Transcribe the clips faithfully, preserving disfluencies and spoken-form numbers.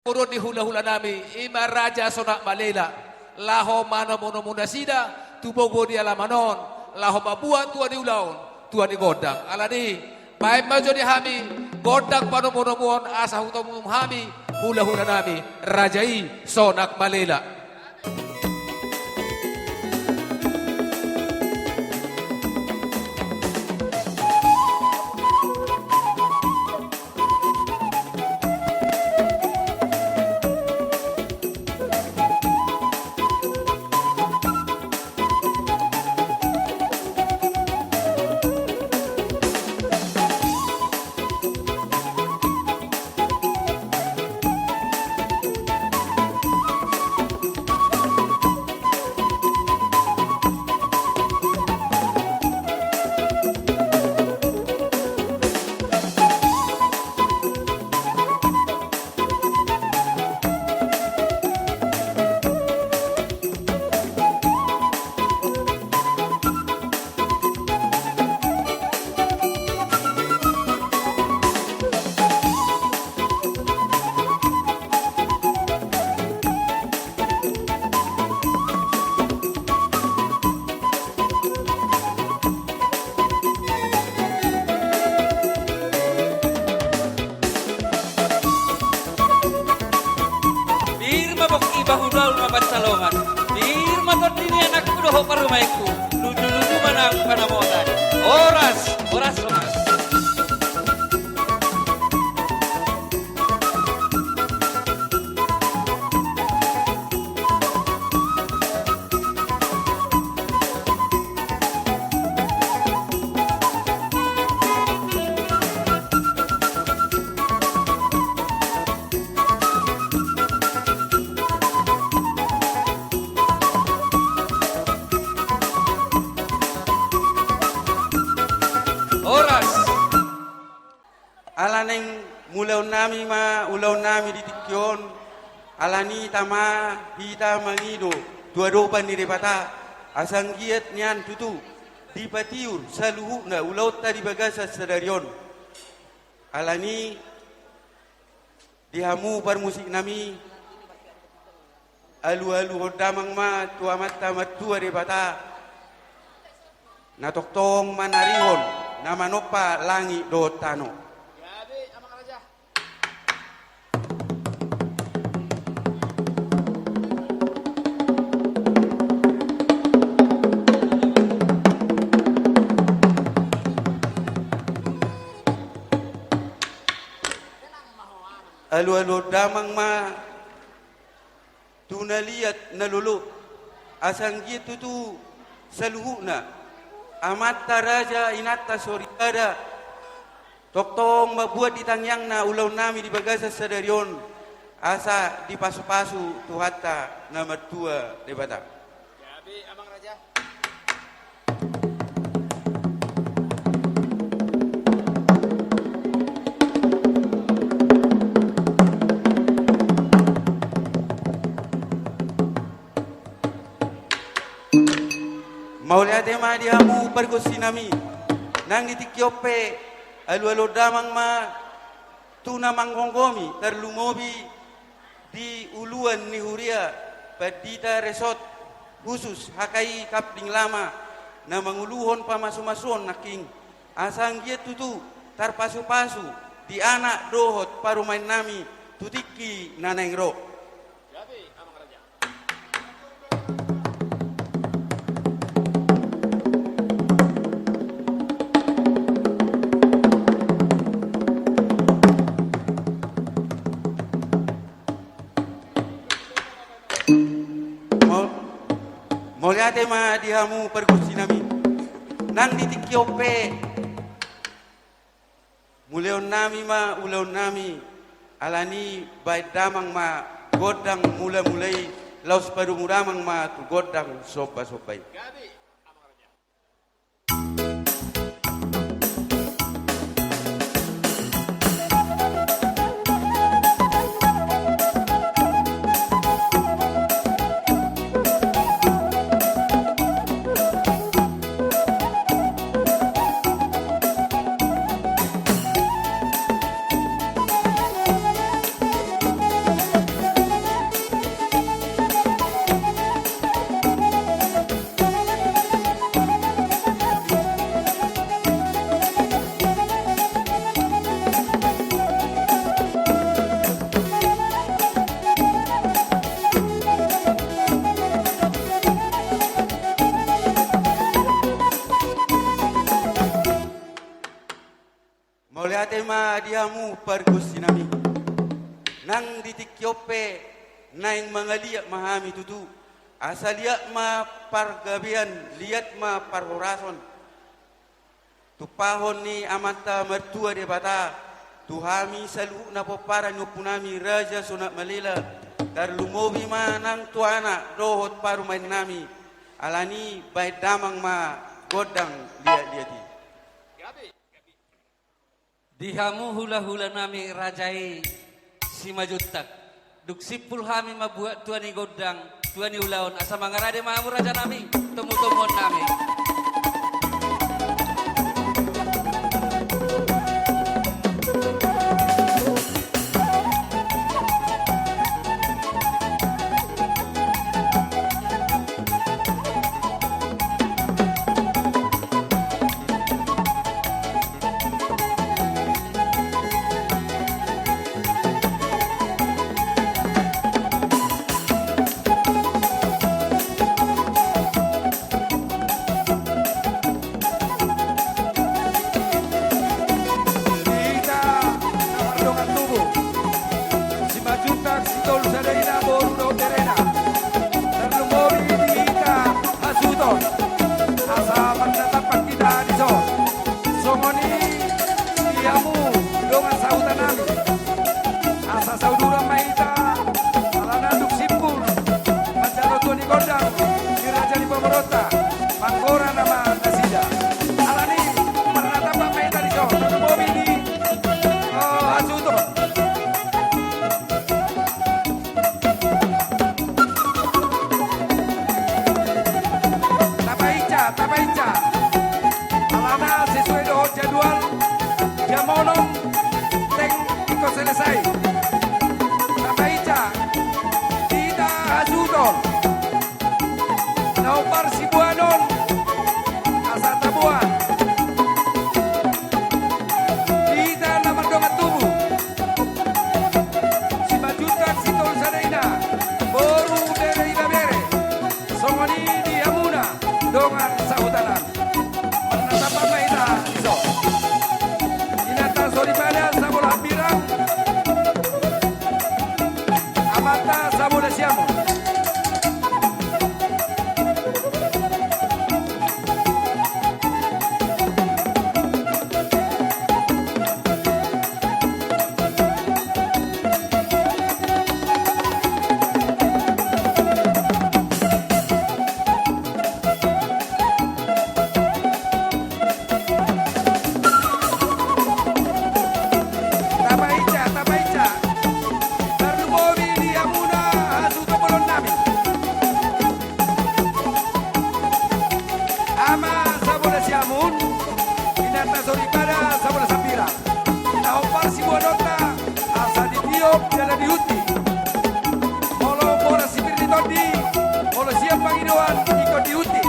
Boru ni hula-hula nami, ima Raja Sonak Malela, laho manomu-nomu nasida tu bogo di alaman on, laho mambuat tua ni ulaon, tua ni gondang. Alani, baen ma jo di hami gondang panomu-nomuon, asa hutomu hami hula-hula nami, raja i Sonak Malela. Pir ma bongki, bahu daol ma pansalongan. Pir ma tondi ni anakku dohot parumaenku. Luju-luju ma nang panamotan. Horas, horas, horas. Horas. Ala naeng mulaonnami ma ulaonnami di tingki on, alani tama hita mangido tu adopan ni Debata, asa anggiat nian tutu dipatiur saluhutna ulaonta di bagasan sadari on. Alani di hamu parmusiknami, alu-aluhon damang ma tu Amanta Martua Debata, na tongtong manarihon, na manompa langit dohot tano. Alu-aluhon damang ma tu na liat na lolo, asa anggiat tutu saluhutna amanta raja, inanta soripada, tongtong mambuat di tangiangna ulaonnami di bagasan sadari on, asa dipasu-pasu Tuhanta na martua Debata. Gabe, Amang Raja. Mauliate ma di hamu pargonsinami, nang di tingki on pe alu-aluhon damang ma tu na manggomgomi, tarlumobi di uluan ni huria, pandita resort khusus H K I Kapling Lama, na manguluhon pamasu-masuon nangkin, asa anggiat tutu tarpasu-pasu di anak dohot parumaennami tu tingki na naeng ro. Mau-, mauliate ma di hamu pargonsinami. Nang di tingki on pe, mulehonnami ma ulaonnami, alani baen damang ma gondang mula-mula i, laos padomu damang ma tu gondang somba-somba i. pargonsi nami. Nang di tingki on pe naeng mangaliat ma hami tutu. Asa liat ma pargabean, liat ma parhorason. Tumpahon ni Amanta Martua Debata tu hami saluhutna pomparan ni ompu nami Raja Sonak Malela, tarlumobi ma nang tu anak dohot parumaen nami. Alani baen damang ma gondang liat-liat i. Di hamu hula-hula nami raja i Simanjuntak. Dung simpul hami mambuat tua ni gondang, tua ni ulaon, asa mangarade ma hamu raja nami, tomu-tomuon nami. Di hita na mardongan tubu, Simanjuntak, Sitolusadaina, boru dohot berena. Tarlumobi di hita hasuhuton, asa marnatampak hita dison. Songon i di hamu dongan sahuta nami. Asa sauduran ma hita, alana dung simpul manjalo tua ni gondang di raja ni pamoruonta, manggora nama nasida. Alani marnatampak ma hita dison, tarlumobi di, oh, hasuhuton. Tapainca, tapainca. Alana sesuai dohot jadwal, jam onom teng ingkon selesai. Tapainca, di hita hasuhuton na hombar siboanon, asa taboan. Di hita na mardongan tubu, Simanjuntak, Sitolusadaina, boru, bere, ibebere. Songon i di hamuna dongan sahuta nami. Marnatampak ma hita dison. Inanta soripada Sabolahan Birang, amanta Sabola Siamun. Tapainca, tapainca. Tarlumobi di hamuna hasuhuton bolon nami. Ama Sabola Siamun, inanta soripada Sabola Sambira. Na hombar siboanonta, asa ditiop jala dihunti. Molo boras sipir ni tondi, molo sian pangidoan, ingkon dihunti.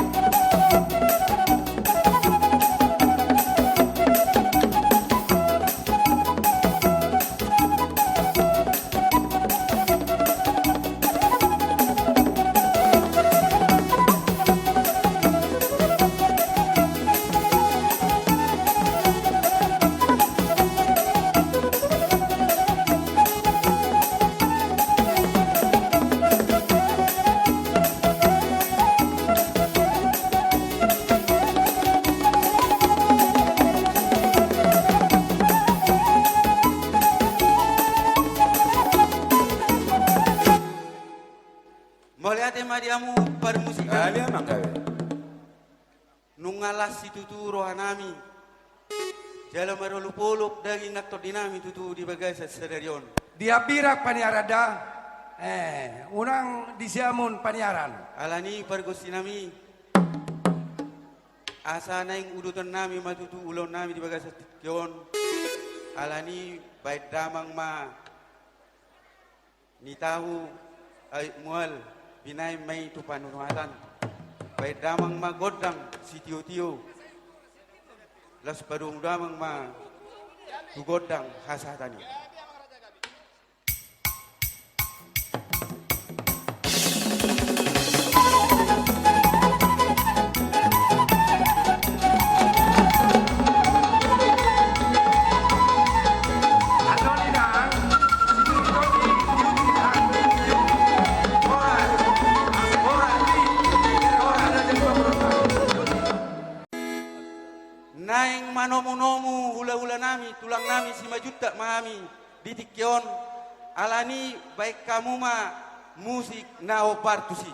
Mauliate ma di hamu parmusik. Mauliate ma, mangkawe. Nunga las situtu roha nami. Jala marolop-olop daging nang tondi nami tutu di bagasan sadari on. Di Hambirang paniaran da. Eh, unang di Siamun paniaran. Alani pargonsi nami. Asa naeng uduton nami ma tutu ulaon nami di bagasan tingki on. Alani baen damang ma. Ni tahu ai mual, binaen ma i tu panunuhatan. Baen damang ma gondang sitio-tio. Laos padomu damang ma tu gondang hasahatan i. tingki on, alani baen hamu ma musik na hombar tusi.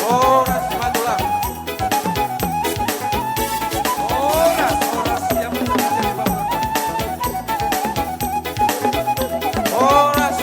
Horas ma tulang. Horas, horas, siap, siap, siap. Horas.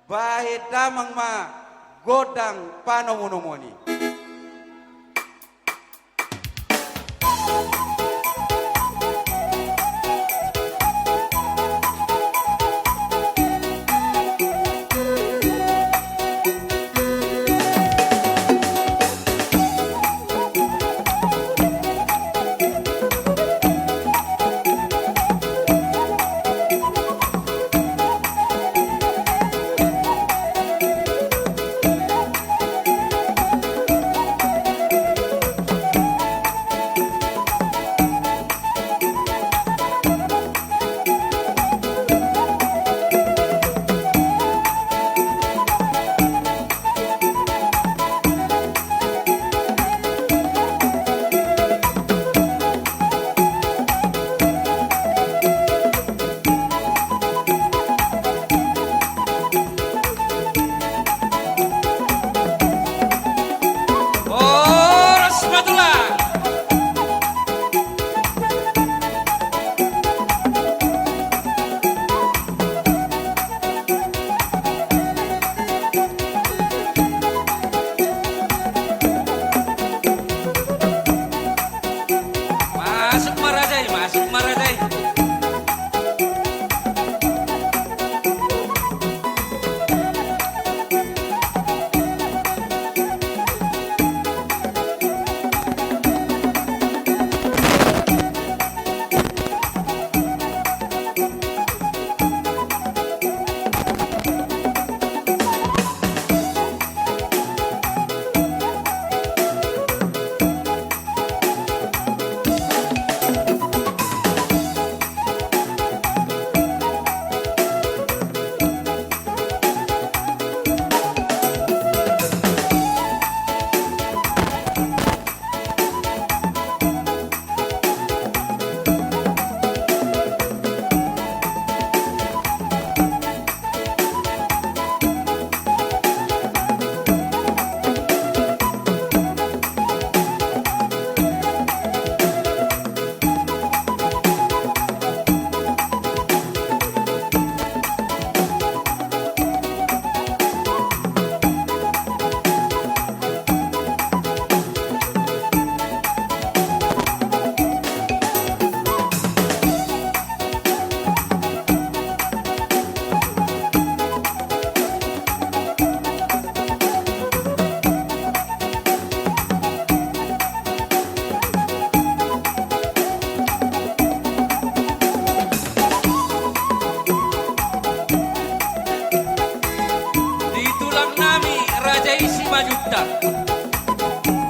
Bahen damang ma gondang panomunomuon i.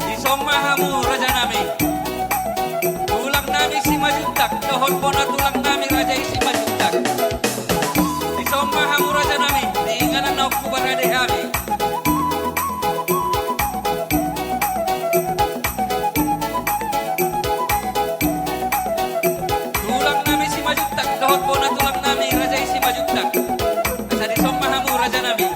Dison ma hamu rajanami, tulangnami Simanjuntak dohot bona tulangnami raja i Simanjuntak. Dison ma hamu rajanami, di inganan naung huparade hami. Tulangnami Simanjuntak dohot bona tulangnami raja i Simanjuntak. Asa dison ma hamu rajanami.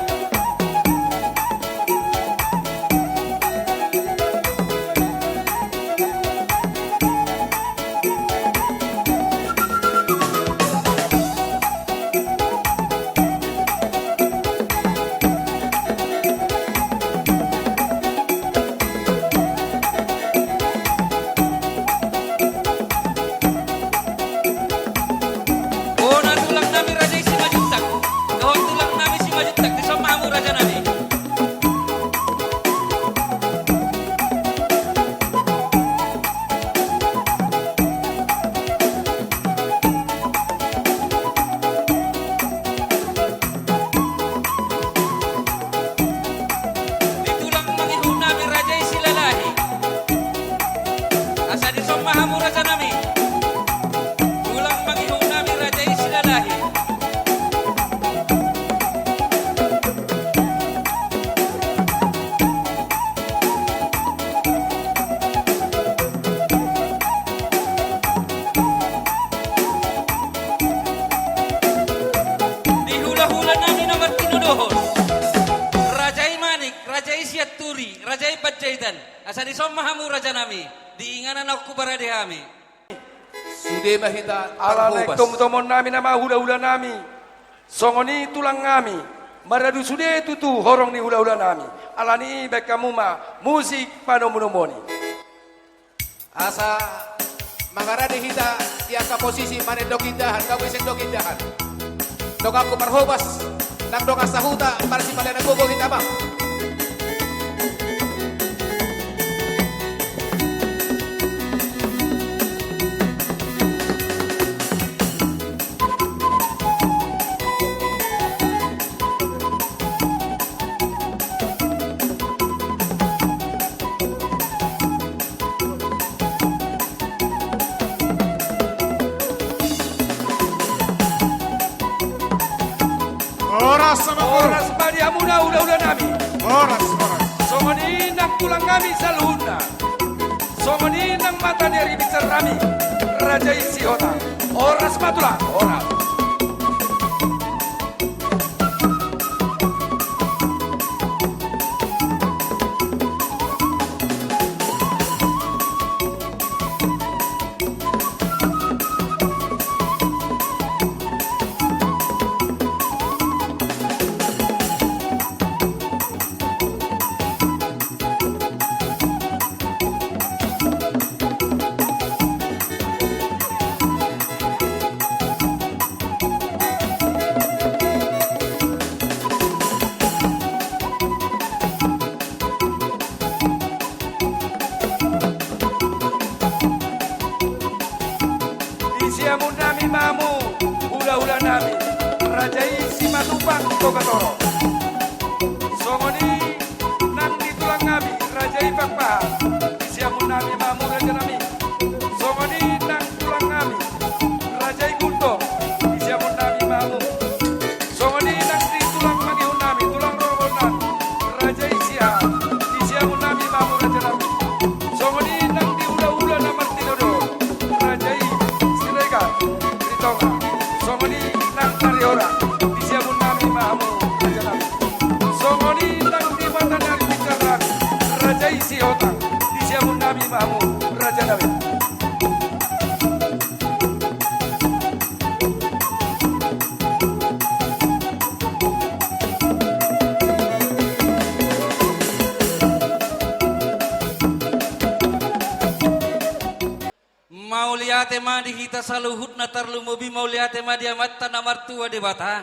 Bona tulangnami raja i Simanjuntak dohot tulangnami Simanjuntak, dison ma hamu rajanami. Di tulang mangihutnami raja i Silalahi. Asa dison ma hamu rajanami. Tulang mangihutnami raja i Silalahi. Di hulahulanami na martinodohon, raja i Manik, raja i Sianturi, raja i Panjaitan. Asa dison ma hamu rajanami, di inganan naung huparade hami. Sude ma hita. Ala naeng parhobas. Tomutomonnami nama hulahulanami, songon i tulangnami, maradu sude tutu horong ni hulahulanami. Alani i baen hamu ma musik panomunomon i. Asa mangarade hita di angka posisi manendoki indahan, gabe sendok indahan. Donganku parhobas, nang dongan sahuta, marsipalean na gogo hita ma. Horas ma. Horas ma di hamuna hulahulanami. Horas, horas. Songon i nang tulangnami saluhutna. Songon i nang mata ni ari binsarnami, raja i Sihotang. Horas ma tulang, horas. Di siamunnami ma hamu hulahulanami, raja i Simatupang Bogatoro. Songon i nang di tulangnami, raja i Pakpahan. Di siamunnami ma hamu rajanami. Songon i nang tulangnami, raja i Gultom. Di siamunnami ma hamu. Songon i nang di tulang mangihunnami, tulang rorobotnami, raja i Siahaan. Di siamunnami ma hamu rajanami. Songon i nang di hulahula na martinodohon, raja i Siregar di tonga. Songon i nang Karihorang, di siamunnami ma hamu rajanami. Songon i nang di mata ni ari binsarnami, raja i Sihotang, di siamunnami ma hamu rajanami. Mauliate ma di hita saluhutna, tarlumobi mauliate ma di Amanta na martua Debata,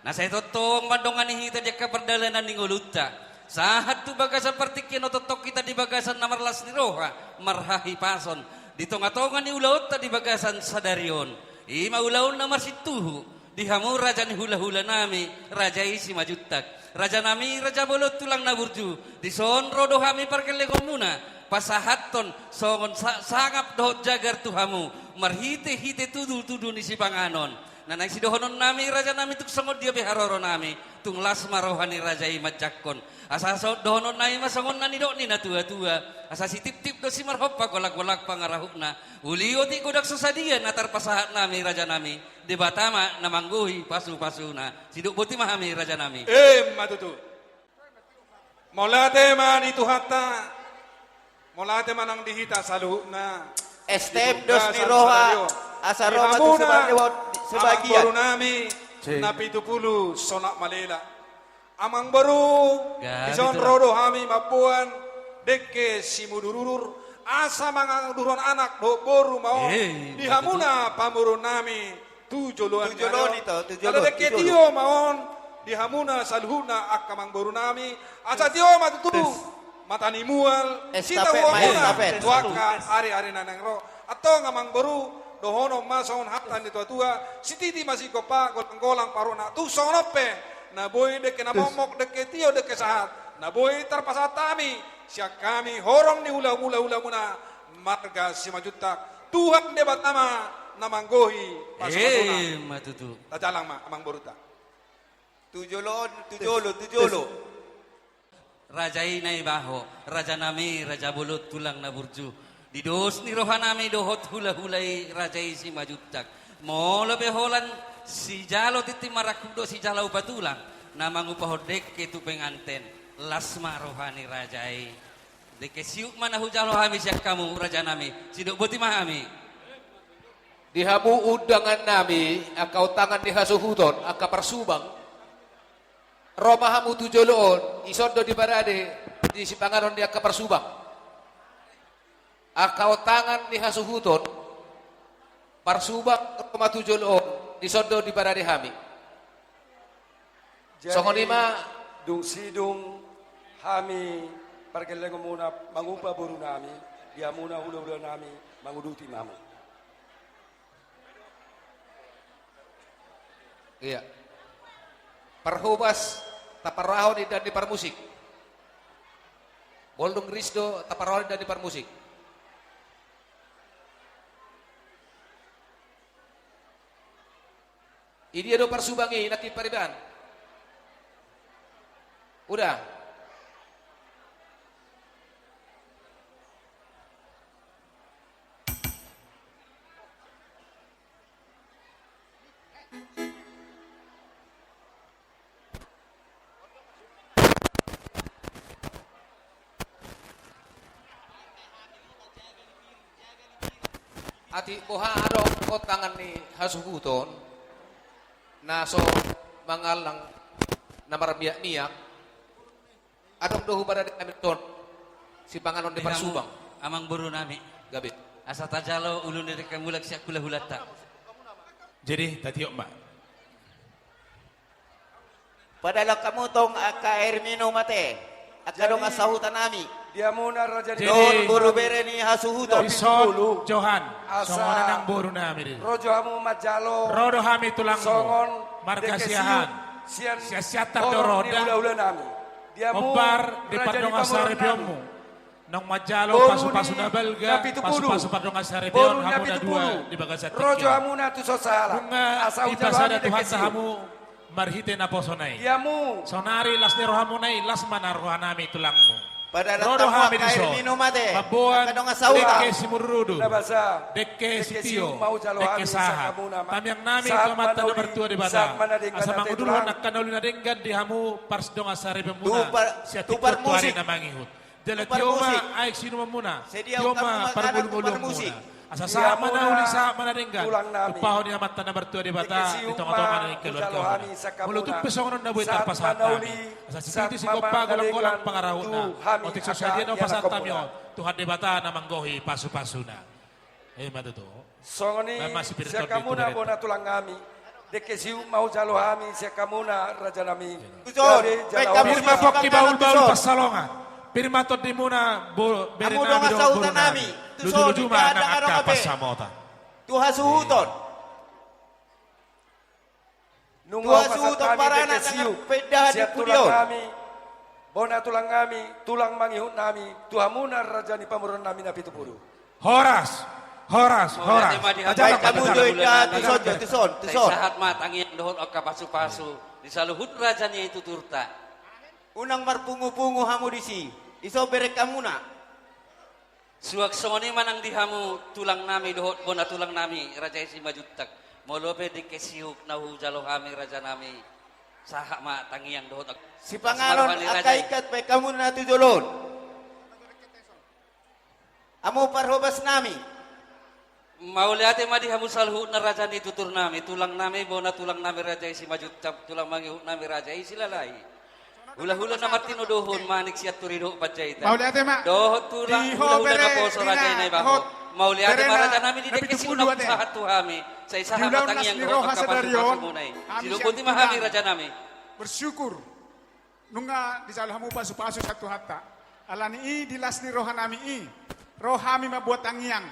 na sai tongtong mandongani hita di angka pardalanan ni ngolunta. Sahat tu bagasan partingkian, tongtong hita di bagasan na marlas ni roha, marhahipason, di tongatonga ni ulaonta di bagasan sadari on. I ma ulaon na marsintuhu, Di hamu raja ni hula-hula nami, raja i Simanjuntak. Raja nami, raja bolon tulang na burju. Dison ro do hami pargellengonmuna, pasahathon songon sa-, sangap dohot jagar tu hamu, marhite-hite tudu-tudu ni sipanganon. Na naeng sidohonon nami, raja nami, tung songon dia pe haroro nami, tung las ma roha ni raja i manjangkon. Asa so dohonon nami ma songon na nidok ni na tua-tua. Asa sitiptip do simarhompa, golanggolang pangarahutna. Uli otik godang so sadia na tarpasahat nami, raja nami. Debata ma na manggohi pasu-pasuna. Sidok boti ma hami, raja nami. Emma tutu. Mauliate ma di Tuhanta. Mauliate ma nang di hita saluhutna. S T M dos ni roha, asa roha tu hamuna, sebagian, amangboru nami, si na pitu pulu Sonak Malela. Amangboru, dison ro do hami mamboan dengke simudur-udur, asa manguduruhon anak dohot boru ma on di hamuna pamoruon nami tu joloan ni ari on. Dengke tio ma on di hamuna saluhutna angka amangboru nami, asa tio ma tutu mata ni mual sitahuonmuna tu angka ari-ari na naeng ro. Antong amangboru, dohonon ma songon hata ni tua-tua, sititi ma sigompa, golanggolang pangarahutna. Tung songon on pe, na boi dengke na momok, dengke tio, dengke sahat, na boi tarpasahat hami sian hami horong ni hula-hula, hulamuna marga Simanjuntak. Tuhan Debata ma na manggohi pasu-pasuna. Emma tutu. Tajalang ma amangborunta. Tu jolo on, tu jolo, tu jolo. Raja i na iba ho, raja nami, raja bolon tulang na burju. Di dos ni roha nami dohot hula-hula i, raja i Simanjuntak. Molo pe holan sijalo tintin marangkup dohot sijalo upa tulang na mangupahon dengke tu penganten, las ma roha ni raja i. Dengke siuk ma na hujalo hami sian hamu, raja nami. Sidok boti ma hami. Di hamu undangan nami, angka ontangan ni hasuhuton, angka parsubang. Ro ma hamu tu jolo on, dison do diparade di sipanganon ni angka parsubang. Angka ontangan ni hasuhuton, parsubang, ro ma tu jolo on, dison do diparade hami. Jadi, songon i ma. Dung sidung hami pargellengonmuna mangupa boru nami, di hamuna hula-hula nami manguduti ma hamu. Iya. Parhobas, taparrohahon indahan ni parmusik. Molo dung ris do, taparrohahon indahan ni parmusik. Idia do parsubang i, nangkin paribaan? Udah. Atik boha adong ontangan ni hasuhuton na so mangallang na marmiak-miak. Adong do huparade hami dison sipanganon ni parsubang. Amangboru nami. Gabe. Asa tajalo ulu ni dengke mulak sian hula-hulanta. Jadi tatiop ma. Padalok hamu tong angka air minum ate, angka dongan sahuta nami. Di hamuna raja ni, dohot boru bere ni hasuhuton. Dison Johan, asa songon i nang boru nami di. Ro jo hamu manjalo. Ro do hami tulangmu. Songon marga dengke siahaan. Sian, sian Siantar do ro da. Hula-hula nami. Di hamu, hombar di pardongansaripeonmu. Naung manjalo pasu-pasu na balga, pasu-pasu pardongansaripeon, hamu na dua di bagasan tingki on. Ro jo hamuna tu son sahala. Nunga dipasada Tuhanta hamu marhite naposona i. Di hamu. Saonari las ni rohamuna i, las ma na roha nami tulangmu. Ro do hami dison mamboan dengke simudur-udur, dengke sitio, dengke sahat. Tamiang nami tu Amanta na martua Debata, asa manguduruhon angka na uli na denggan di hamu pardongansaripeonmuna sian tingki on tu ari na mangihut. Jala tio ma aek siudumanmuna, tio ma parngoluan-ngoluanmuna. Asa sahat ma na uli, sahat ma na denggan. Tumpahon ni Amanta na martua Debata di tonga-tonga ni keluargamuna. Molo tung pe songon on na boi tarpasahat hami, asa sititi sigompa, golang-golang pangarahutna. Otik so sadia na hupasahat hami on, Tuhan Debata na manggohi pasu-pasuna. Emma tutu. Songon i sian hamuna bona tulang nami. Dengke siuk ma hujalo hami sian hamuna raja nami. Tuson. Pir ma pongki bahul-bahul pansalongan. Pir ma tondimuna bere nami dohot boru nami. Luju-luju ma nang angka pansamotan. Tu hasuhuton. Nunga hupasahat hami dengke siuk sian tulang nami, bona tulang nami, tulang mangihut nami, tu hamuna raja ni pamoruon nami Napitupulu. Horas, horas, horas. Mauliate ma di hamu. Baik, hamu jo, inda, tuson, tuson, tuson. Sai sahat ma tangiang dohot angka pasupasu di saluhut raja ni tuturta. Unang marpungupungu hamu disi, ison bereng hamuna. Suang songon i ma nang di hamu tulang nami dohot bona tulang nami raja i Simanjuntak. Molo pe dengke siuk na hujalo hami raja nami, sahat ma tangiang dohot sipanganon, angka ingkon baen hamuna tu jolo on. Hamu parhobas nami. Mauliate ma di hamu saluhutna raja ni tutur nami, tulang nami, bona tulang nami raja i Simanjuntak, tulang mangihut nami raja i Silalahi. Hulahula na martinodohon, Manik Sianturi dohot Panjaitan. Mauliate ma. Dohot tulang hulahula naposo raja i Naibaho. Mauliate ma raja nami di dengke siuk na hupasahat tu hami. Sai sahat ma tangiang dohot angka pasupasumuna i. Sidok boti ma hami raja nami. Bersyukur. Nunga dijalo hamu pasupasu sian Tuhanta. Alani i di las ni roha nami i, ro hami mambuat tangiang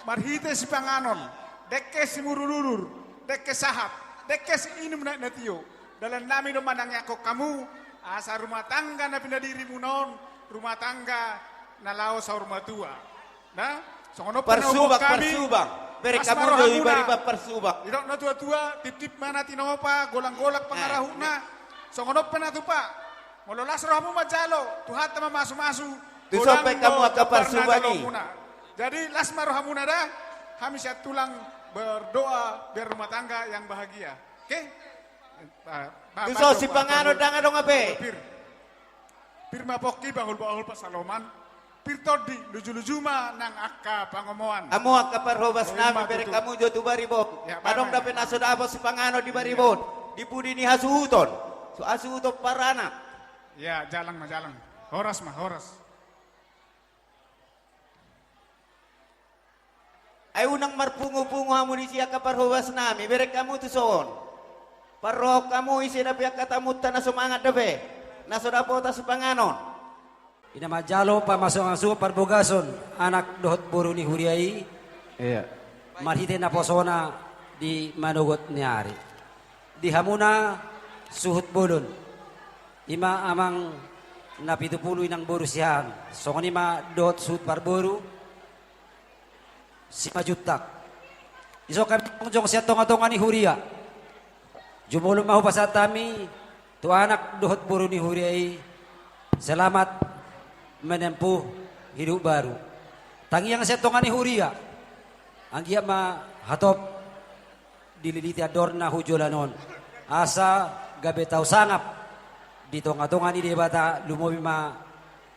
marhite sipanganon, dengke simudurudur, dengke sahat, dengke siinum na, na tio. Dalan nami do manangiangkon hamu, asa rumah tangga na pinadirimuna on, rumah tangga na laho saur matua. Nah, songon on pe na huboan hami, parsubang, parsubang. Bereng hamu do ibariba parsubang. Didok na tuatua, tiptip ma na tinopa, golanggolang pangarahutna. Songon on pe na tupa. Molo las rohamu manjalo, Tuhanta ma mamasumasu. Tuson pe hamu angka parsubang i. Jadi las ma rohamuna da, hami sian tulang berdoa biar rumah tangga yang bahagia. Oke? Tuson sipanganon ndang adong hape. Pir ma pongki, bahulbahul pasaloman. Pir tondi, lujuluju ma nang angka pangomoan. Hamu angka parhobas nami, bereng hamu jo tu bariba on. Adong dope na so dapot sipanganon di bariba on, di pudi ni hasuhuton. So hasuhuton paranak. Ia, jalang ma jalang. Horas ma, horas. Ai unang marpungupungu hamu disi angka parhobas nami, bereng hamu tuson. Parrohahon hamu ise dope angka tamunta na so mangan dope, na so dapotan sipanganon. Ia na manjalo pamasumasuon parbogason anak dohot boru ni huria i. Ia. Marhite naposona di manogot ni ari. Di hamuna suhut bolon. I ma amang Napitupulu, inang boru Siahaan. Songon i ma dohot suhut parboru Simanjuntak. Dison hami jongjong sian tongatonga ni huria. Jumolo ma hupasahat hami tu anak dohot boru ni huria i, selamat menempuh hidup baru. Tangiang sian tonga ni huria. Anggiat ma hatop dililiti andorna tu joloan on. Asa gabe tau sangap di tongatonga ni Debata, lumobi ma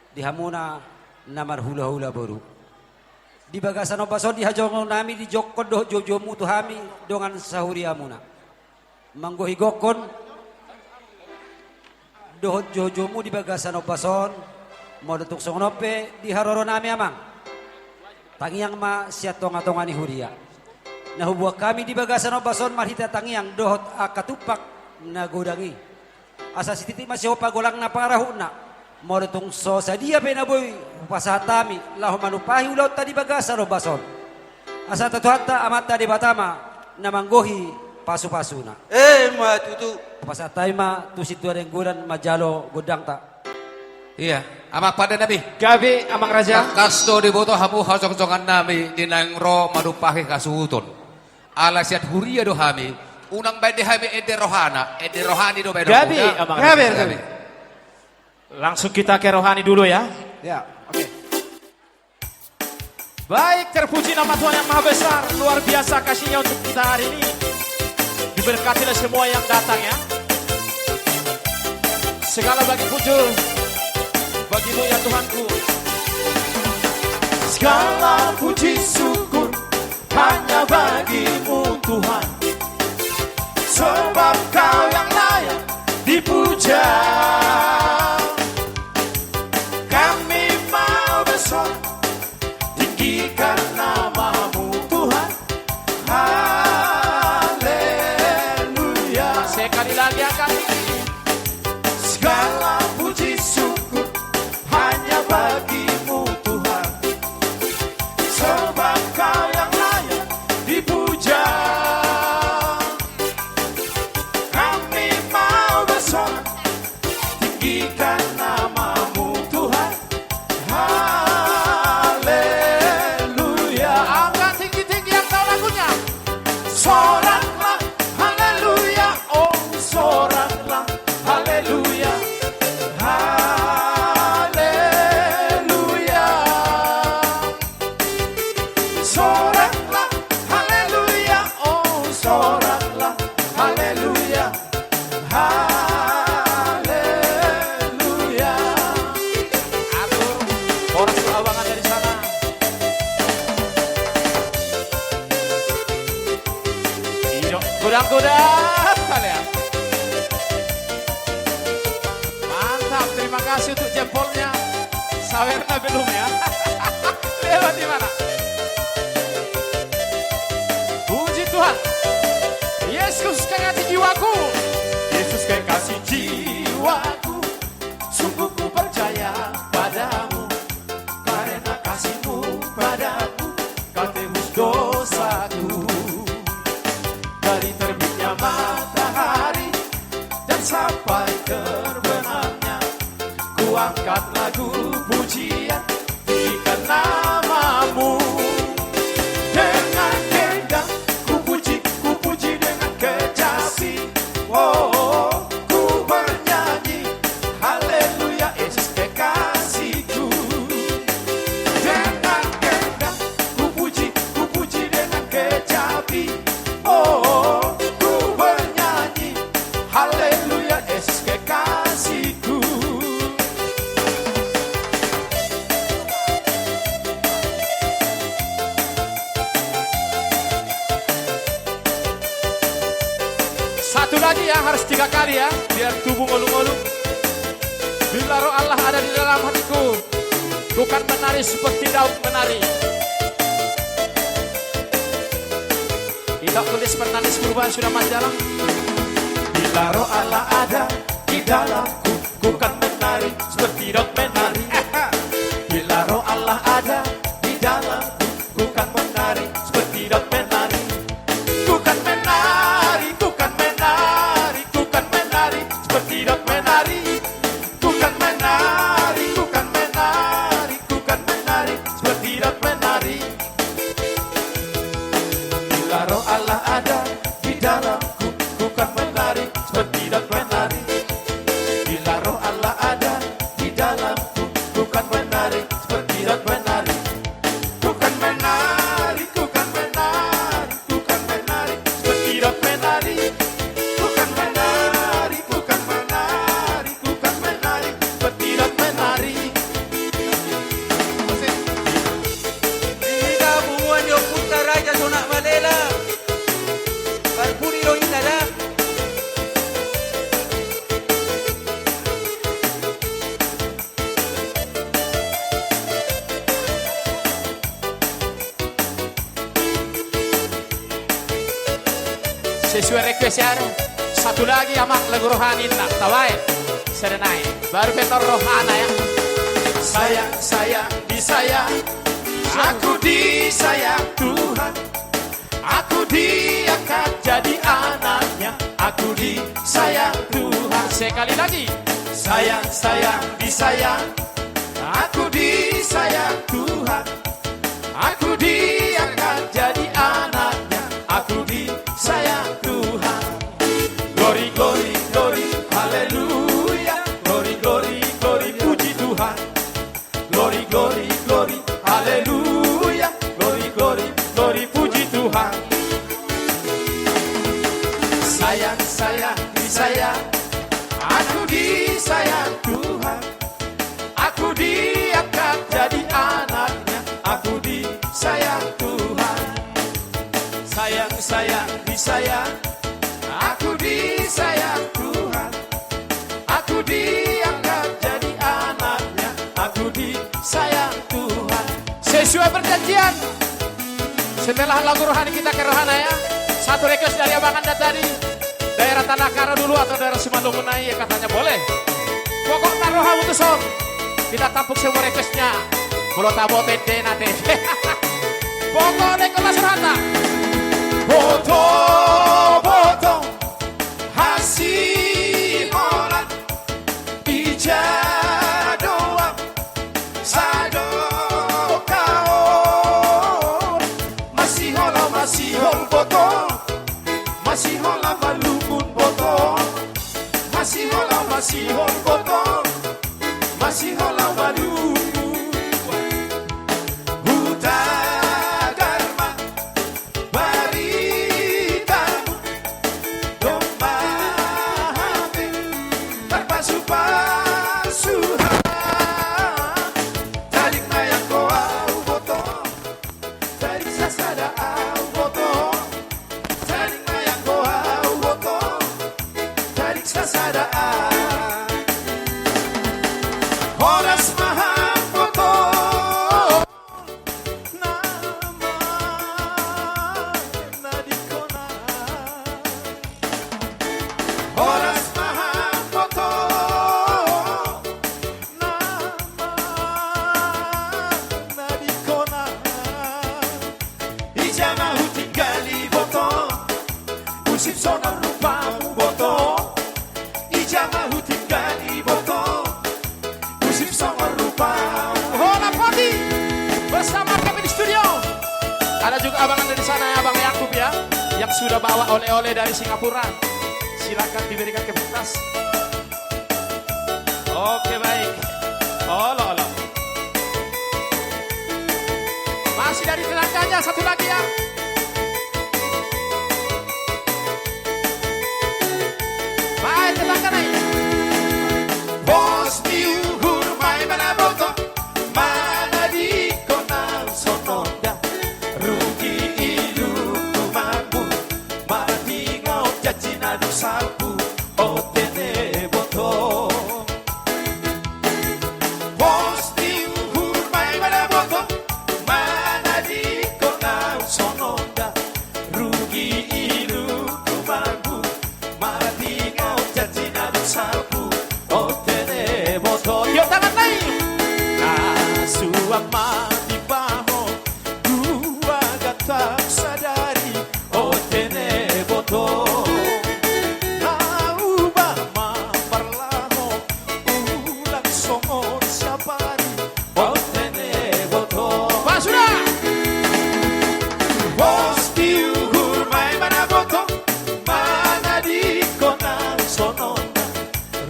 di hamuna na marhulahula boru. Di bagasan ombas on, di hajongjong nami, di gokhon dohot joujoumuna tu hami dongan sahuriamuna. Manggohi gokhon dohot joujoumuna di bagasan ombas on, molo tung songon on pe di haroro nami amang. Tangiang ma sian tongatonga ni huria. Na huboan hami di bagasan ombas on marhite tangiang dohot angka tumpak na godang i. Asa sititi ma sihopa golangna pangarahutna. Molo tung so sadia pe na boi hupasahat hami laho manumpahi ulaonta di bagasan ombas on. Asa Tuhanta Amanta Debata ma na manggohi pasupasuna. Emma tutu. Hupasahat hami ma tu sintua denggolan manjalo gondangta. Ia, amang pande nami. Gabe, amang raja. Tangkas do diboto hamu hajongjongan nami di naeng ro manumpahi hasuhuton. Ala sian huria do hami, unang baen di hami ende rohana, ende rohani do baen. Gabe, amang raja. Gabe, gabe. Langsung kita ke rohani dulu ya. Ya, oke. Baik, terpujilah nama Tuhan yang maha besar, luar biasa kasih-Nya untuk kita hari ini. Diberkatilah semua yang datang ya. Segala bagi puji bagi-Mu ya Tuhanku. Segala puji syukur hanya bagi-Mu Tuhan. Sebab Kau yang layak dipuja. Kami mau bersorak, tinggikan nama-Mu Tuhan. Haleluya. Sekali lagi angkat tinggi. Segala puji syukur hanya bagi-Mu Tuhan. Sebab Kau yang layak dipuja. Kami Goda kalian. Mantap, terima kasih untuk jempolnya. Sawerna belum ya. Lewat di mana? Puji Tuhan. Yesus kekasih jiwaku. Yesus kekasih jiwaku. Sungguh ku percaya padamu, karena kasih-Mu padaku, Kau tebus dosaku. Dari terbitnya matahari dan sampai terbenamnya, ku angkat lagu pujian, tinggikan nama-Mu. Dengan gendang ku puji, ku puji dengan kecapi. Oh, ku bernyanyi, haleluya, Yesus kekasihku. Dengan gendang ku puji, ku puji dengan kecapi. Oh, ku bernyanyi, haleluya, Yesus kekasihku. Satu lagi ya, harus tiga kali ya, biar tubuh ngolu-ngolu. Bila Roh Allah ada di dalam hatiku, ku kan menari seperti Daud menari. Tidak tulis menangis berubah sudah majalah. Bila Roh Allah ada di dalamku, ku kan menari seperti Daud menari. Bila Roh Allah ada di dalamku, ku kan menari seperti Daud menari. Ku kan menari, ku kan menari, ku kan menari seperti Daud menari. Ku kan menari, ku kan menari, ku kan menari seperti Daud menari. Bila Roh Allah ada di dalamku, ku kan menari seperti Daud menari. Bila Roh Allah ada di dalamku, ku kan menari seperti Daud menari. Ku kan menari, ku kan menari, ku kan menari seperti Daud menari. Ku kan menari, ku kan menari, ku kan menari seperti Daud menari. Di hita punguan ni ompunta Raja Sonak Malela, parpudi do hita da. Sesuai request ya. Satu lagi, Amang, lagu rohani na tabaen. Serenai. Baru bentor rohana ya. Sayang, sayang, disayang. Aku disayang Tuhan. Aku diangkat jadi anak-Nya. Aku disayang Tuhan. Sekali lagi. Sayang, sayang, disayang. Aku disayang Tuhan. Aku diangkat jadi anak-Nya. Aku disayang Tuhan. Glory, glory, glory, haleluya. Glory, glory, glory, puji Tuhan. Glory, glory, glory, haleluya. Glory, glory, glory, puji Tuhan. Sayang, sayang, disayang. Aku disayang Tuhan. Aku diangkat jadi anak-Nya. Aku disayang Tuhan. Sayang, sayang, disayang. Aku disayang Tuhan. Aku diangkat jadi anak-Nya. Aku disayang Tuhan. Sesuai perjanjian. Setelah lagu rohani, kita ke rohana ya. Satu request dari Abang Anda tadi. Daerah Tanah Karo dulu atau daerah Simalungun aja, katanya boleh. Pokokna roha butuh song. Kita tampuk semua requestnya. Molo tabo tende nanti. Pokokna ikut las rohana. Boto, boto. Hasiholan ija do am sadokahon. Masihola masihol boto, masihola malungun boto. Masihola masihol boto, masihola malungun. Hutagar ma baritamu, domma hape tarpasupasu ha. Taringot ma i anggo ahu boto, taringot sasada ahu boto, taringot ma i anggo ahu Horas ma hamboto, nama na di kona. Horas ma hamboto, nama na di kona. Ija ma hutinggal iboto, husip songon rupamu boto. Ija ma hutinggal iboto, husip songon rupamu. Hola Podi bersama kami di studio. Ada juga abang dari sana, Abang Yakub ya, yang sudah bawa oleh-oleh dari Singapura. Silakan diberikan ke pentas. Oke, baik. Olo, olo. Masih dari tetangganya, satu lagi ya. Baik, tetangga naik. Pos ni uhur ma i ma na boto, manadingkon au songon da. Rugi ilu tumanggung, manadingkon janji na dung salpu. Ote ne boto. Pos ni uhur ma i ma na boto, manadingkon au songon da. Rugi ilu tumanggung, manadingkon janji na dung salpu. Ote ne boto. Tio tangan nai. Na suang ma timbahon, dua gantang sadari. Ote ne boto, na uba ma parlaho, ulang songon siapari. Ote ne boto. Ba suda. Pos ni uhur ma i ma na boto, manadingkon au songon da.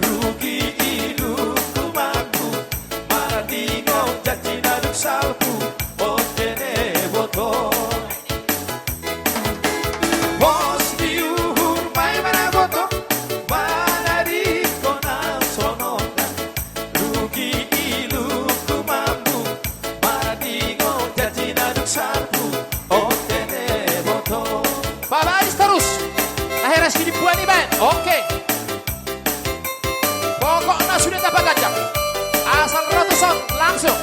Rugi ilu tumanggung, manadingkon janji na dung salpu. Ote ne boto. Pos ni uhur ma i ma na boto, manadingkon au songon da. Rugi ilu tumanggung, manadingkon janji na dung salpu. Ote ne boto. Babaris torus. Na heras hini puan i baen. Oke. Pokokna sude tapaganjang. Asal ro tu son, langsung.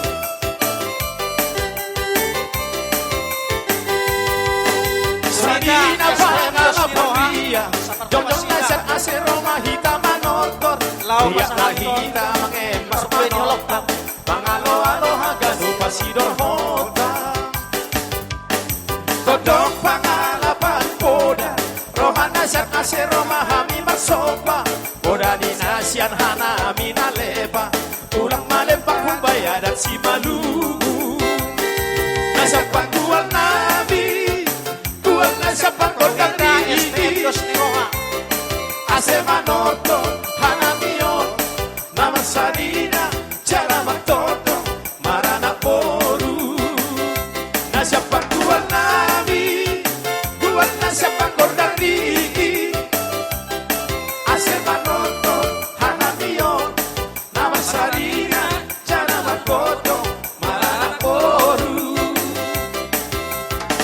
Sadina pangalap on ria, jongjong na sian ase ro ma hita manortor. Laho ma hita mangembar manortor, mangaloalo haganup pasidorhonta. Tondong pangalap on poda, roha na sian ase ro ma hami marsomba. Poda ni na sian hanami na lepa, ulang malempang humbaya dan si malubu. Na sian panggual nami, gual na sian panggondang ni i, ase manortor hanami on, na marsadina jala martondong maranak boru. Na sian panggual nami, gual na sian panggondang ni i, ase manortor hanami on, na marsadina jala martondong maranak boru.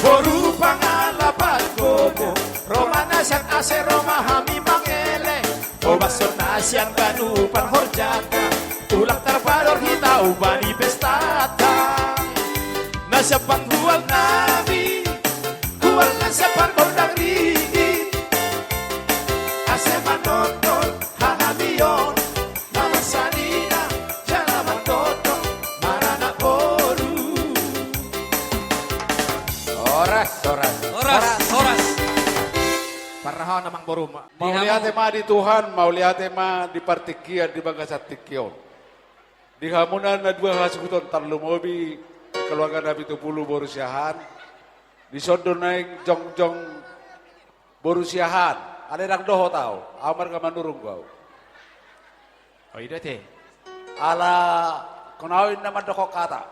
Boru pangalap on gogo, roha na sian ase ro ma hami mangelek. Ombas on na sian ganupan horjata, ulang tarpador hita umbahen pestata. Na sian panggual nami, gual na sian panggondang ni i, ase manortor hanami on, na marsadina jala martondong maranak boru. Horas, horas. Horas, horas. Parrohahon amang boru ma. Mauliate ma di Tuhan, mauliate ma di partingkian di bagasan tingki on. Di hamuna na dua hasuhuton, tarlumobi di keluarga Napitupulu boru Siahaan, dison do naeng jongjong boru Siahaan, alai ndang dohot ahu, ahu marga Manurung do ahu. O, i do ate. Ala, hona ahu inna mandok hata.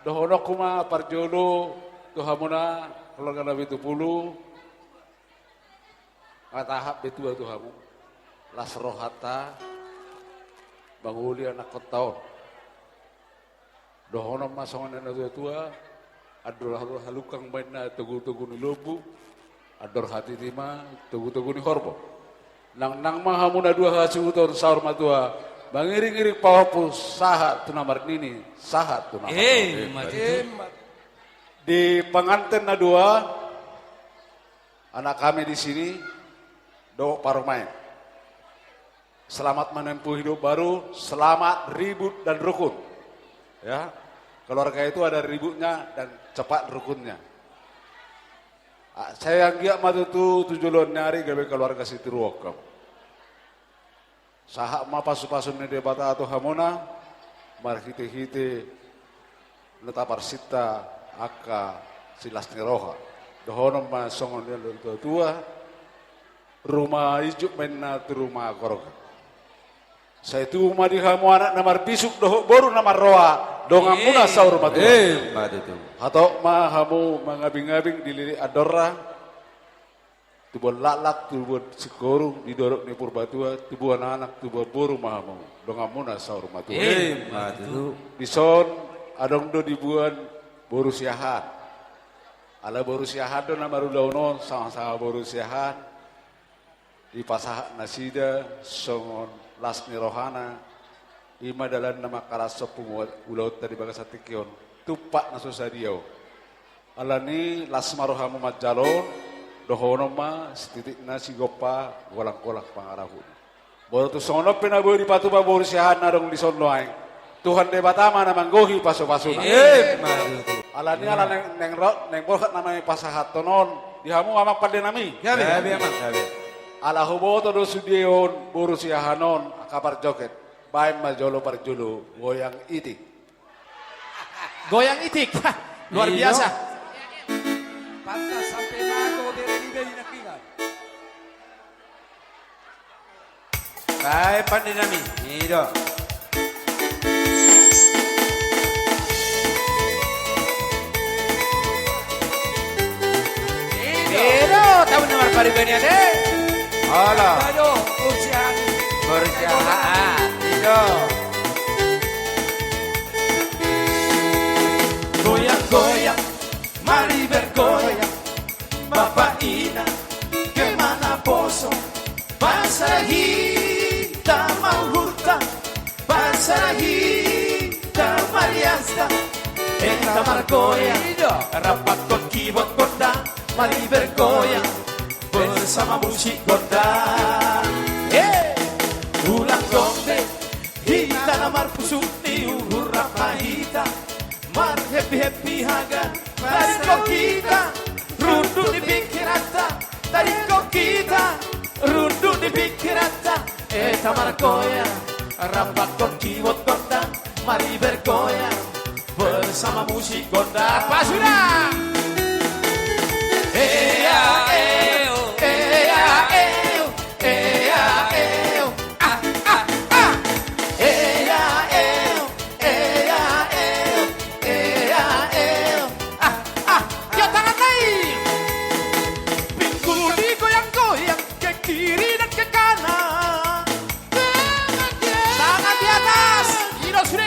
Dohononku ma parjolo tu hamuna keluarga Napitupulu. Nga tahat be tua tu hamu. Las rohanta mangoli anakkonta on. Dohonon ma songon na tua-tua, andor halukang ma inna togu-togu ni lombu, andor hatiti ma togu-togu ni horbo. Nangnang ma hamu na dua hasuhuton, saur matua Mangiring-iring pahompu sahat tu na marnini, sahat tu na marnono. Emma tutu. Di pengantin na dua, anak kami di sini, dohot parumaen. Selamat menempuh hidup baru, selamat ribut dan rukun. Ya, keluarga itu ada ributnya dan cepat rukunnya. Ah, sai anggiat ma tutu tu joloan ni ari gabe keluarga sitiruon hamu. Sahat ma pasu-pasu ni Debata tu hamuna, marhite-hite na taparsinta angka silas ni roha. Dohonon ma songon dia do tua-tua, ruma ijuk ma inna tu ruma gorga. Sai tubu ma di hamu anak na marbisuk dohot boru na marroha, donganmuna saur matua. Emma tutu. Hatop ma hamu mangabing-abing di lilik andorra. Tubuan laklak, tubuan singkoru di dorok ni Purbatua, tubuan anak, tubuan boru ma hamu, donganmuna saur matua. Emma tutu. Dison adong do diboan boru Siahaan. Ala boru Siahaan do na marulaon on, sama-sama boru Siahaan. Dipasahat nasida songon las ni rohana. I ma dalan na mangkalashon punguan ulaonta di bagasan tingki on. Tumpak na so sadia on. Alani las ma rohamu manjalo, dohonon ma sititik na sigompa, golang-golang pangarahutna. Molo tung songon on pe na boi dipatupa boru Siahaan na adong dison nuaeng, Tuhan Debata ma na manggohi pasu-pasuna. Emma tutu. Alani ala naeng, naeng ro, naeng borhat nama i pasahathon on di hamu amang pande nami. Gabe, gabe, amang, gabe. Ala huboto do sude on boru Siahaan on angka parjoget. Baen ma jolo parjolo goyang itik. Goyang itik. Luar biasa. Pantas sampai mago bere di bayi nakingan. Baik, pande nami. I do. I do, tamu na marpariban i ate. Olo. Aduh, usian. Berjalan. I do. Goyang-goyang, mari bergoyang. Bapa inang, ke ma naposo, pasada hita ma uhurta, pasada hita ma riasta. Hita margoyang, rapathon kibot gondang, mari bergoyang bersama musik gondang. He! Ulang dong be, hita na marpusuk ni uhur, rap ma hita marhappy-happy hagan. Taringot hita, runduk di pingkiranta, taringot hita, runduk di pingkiranta. Hita margoyang, rapathon kibot gondang, mari bergoyang bersama musik gondang. Apa sudah? Ea, eo, ea, eo, ea, eo. Ah, ah, ah. Ea, eo, ea, eo, ea, eo. Ah, ah, angkat tangan lagi. Pinggul digoyang-goyang ke kiri dan ke kanan. Tangan di atas. I do sude.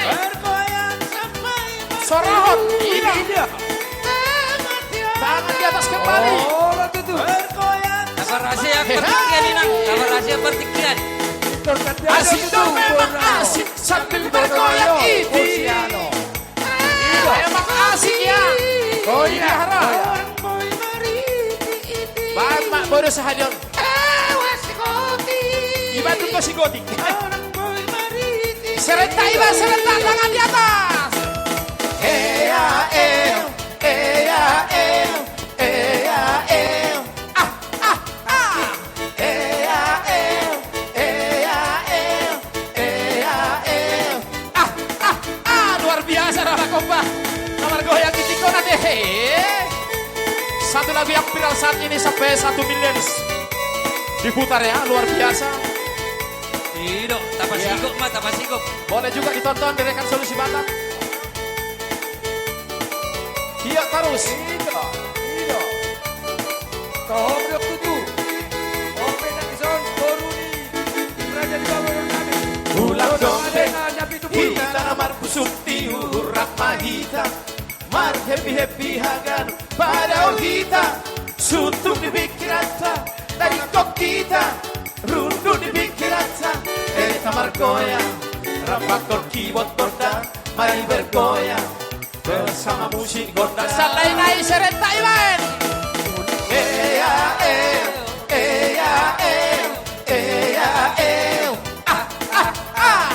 Sorahon. I do. Tangan di atas kembali. Taparhasiathon partingkian, inang. Taparhasiathon partingkian. Asik do memang, asik sambil bergoyang. Emang asik ya. Oh iya. Baen ma boru sahadion. Iba tu ko sigoti. Serenta iba, serenta, tangan di atas. Ea, eo, ea, eo, ea, eo. Ah, ah, ah. Ea, eo, ea, eo, ea, eo. Ah, ah, ah, luar biasa, Rama Kompa. Na margoyang di tingkona deh. Satu lagu yang viral saat ini sampai satu miliar diputar ya, luar biasa. I do, tapasigop ma, tapasigop. Boleh juga ditonton di Rekan Solusi Batam. Iya, terus. I do, i do. Toho blok tujuh. Open na dison, boru ni Raja di Bawah Nami. Ulang dong be. Hita na marpusuk di uhur, rap ma hita. Marhappy-happy hagan, padao hita. Suntung di pingkiranta, taringot hita. Runduk di pingkiranta, hita margoyang. Pakkor kibot gondang, mari bergoyang bersama musik gondang. Sallai nai serenta ibaen. Ea eo, ea eo, ea eo. Ah, ah, ah.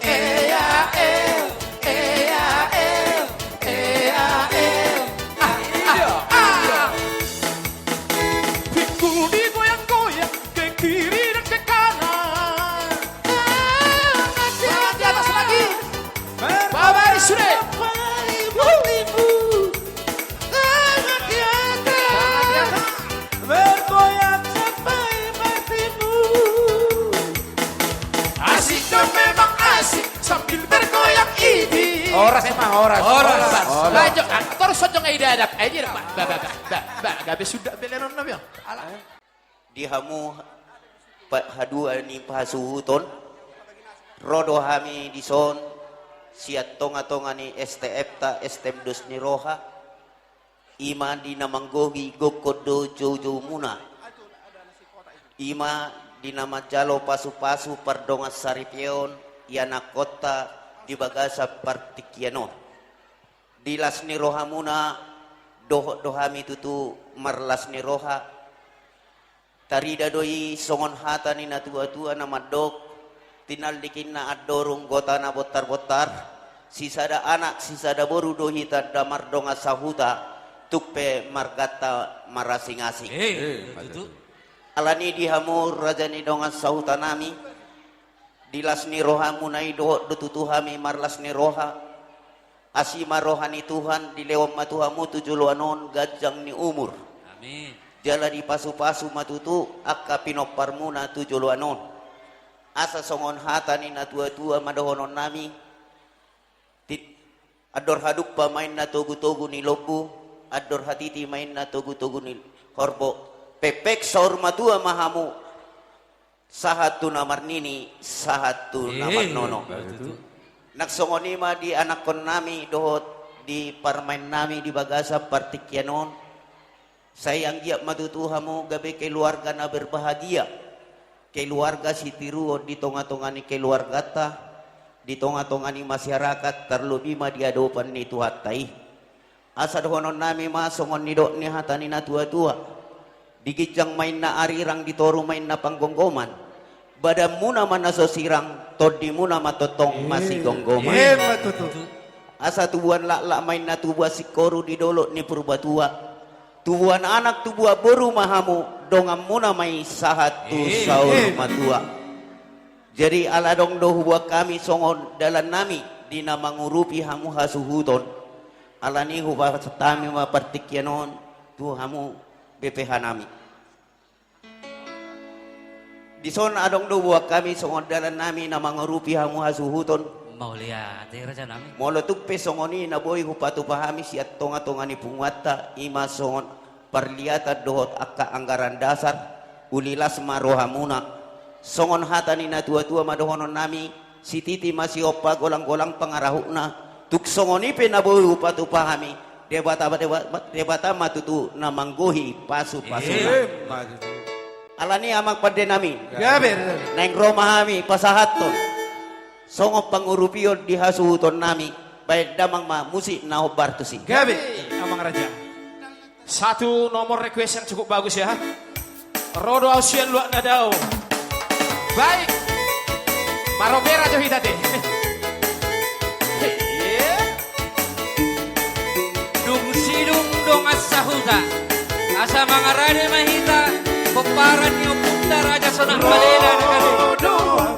Ea eo, ea eo, ea eo. Ah, ah, ah. Pinggul digoyang-goyang, ke kiri dan ke kanan. Tangan di atas lagi. Bawa baris sudah. Bergoyang sampai matimu. Asik dong, memang asik sambil bergoyang ini. Horas, Emang, horas. Horas. Horas. Lanjut, ah, torus saja ngai dadap. Eh, dia, ba, ba, ba, ba, ba, gabe suda belenon na biang. Ala. Di hamu pa-, hadua ni pasuhuton, ro do hami dison sian tonga-tonga ni S T F-ta, S T M Dos ni Roha, i ma di na manggohi gokkon dohot joujoumuna. I ma di na manjalo pasu-pasu pardongan saripeon i anakkonta di bagasan partingkian on. Di las ni rohamuna, dohot do hami tutu marlas ni roha. Tarida do i songon hata ni na tua-tua na mandok, tinallik inna andorung gotana bontar-bontar, sisada anak, sisada boru do hita da mardongan sahuta, tung pe marganta marasing-asing. Eh, betul. Alani di hamu raja ni dongan sahutanami, di las ni rohamuna i dohot do tutu hami marlas ni roha. Asi ma roha ni Tuhan, dilehon ma tu hamu tu joloan on ganjang ni umur. Amin. Jala dipasu-pasu ma tutu angka pinomparmuna tu joloan on. Asa songon hata ni na tua-tua ma dohononnami, ti-, andor hadumpa ma inna togu-togu ni lombu, andor hatiti ma inna togu-togu ni horbo. Pekpek saur matua ma hamu. Sahat tu na marnini, sahat tu na marnono. Eh, betul. Nang songon i ma di anakkonnami dohot di parumaennami di bagasan partingkian on. Sai anggiat ma tutu hamu gabe keluarga na berbahagia. Keluarga sitiruon di tonga-tonga ni keluarganta, di tonga-tonga ni masyarakat, tarlobi ma di adopan ni Tuhanta i. Asa dohononnami ma songon nidok ni hata ni na tua-tua. Di ginjang ma inna arirang, di toru ma inna panggomgoman. Badanmuna ma na so sirang, tondimuna ma tongtong masigomgoman. Eh, ma tutu. Asa tubuan laklak ma inna tubuan singkoru di dolok ni Purbatua. Tubuan anak tubuan boru ma hamu, donganmuna ma i sahat tu saur matua. Jadi ala adong do huboan hami songon dalannami di na mangurupi hamu hasuhuton. Alani hupasahat hami ma partingkian on tu hamu B P H nami. Dison adong do huboan hami songon dalannami na mangurupi hamu hasuhuton. Mauliate rajanami. Molo tung pe songon i na boi hupatupa hami sian tonga-tonga ni punguanta, i ma songon parliatan dohot angka anggaran dasar, uli las ma rohamuna. Songon hata ni na tua-tua ma dohononnami, sititi ma sihompa, golang-golang pangarahutna. Tung songon i pe na boi hupatupa hami, Debata, Deba-, Debata ma tutu na manggohi pasu-pasuna. Eh, ma tutu. Alani amang pandenami. Gabe. Naeng ro ma hami pasahathon songon pangurupion di hasuhutonnami, baen damang ma musik na hombar tusi. Gabe, amang raja. Satu nomor request yang cukup bagus ya. Ro do au sian luat na dao. Baik. Maropera jo hita te. Dung sidung dongan sahuta, asa mangarade ma hita pomparan ni ompunta Raja Sonak Malela na gabe. Ro do au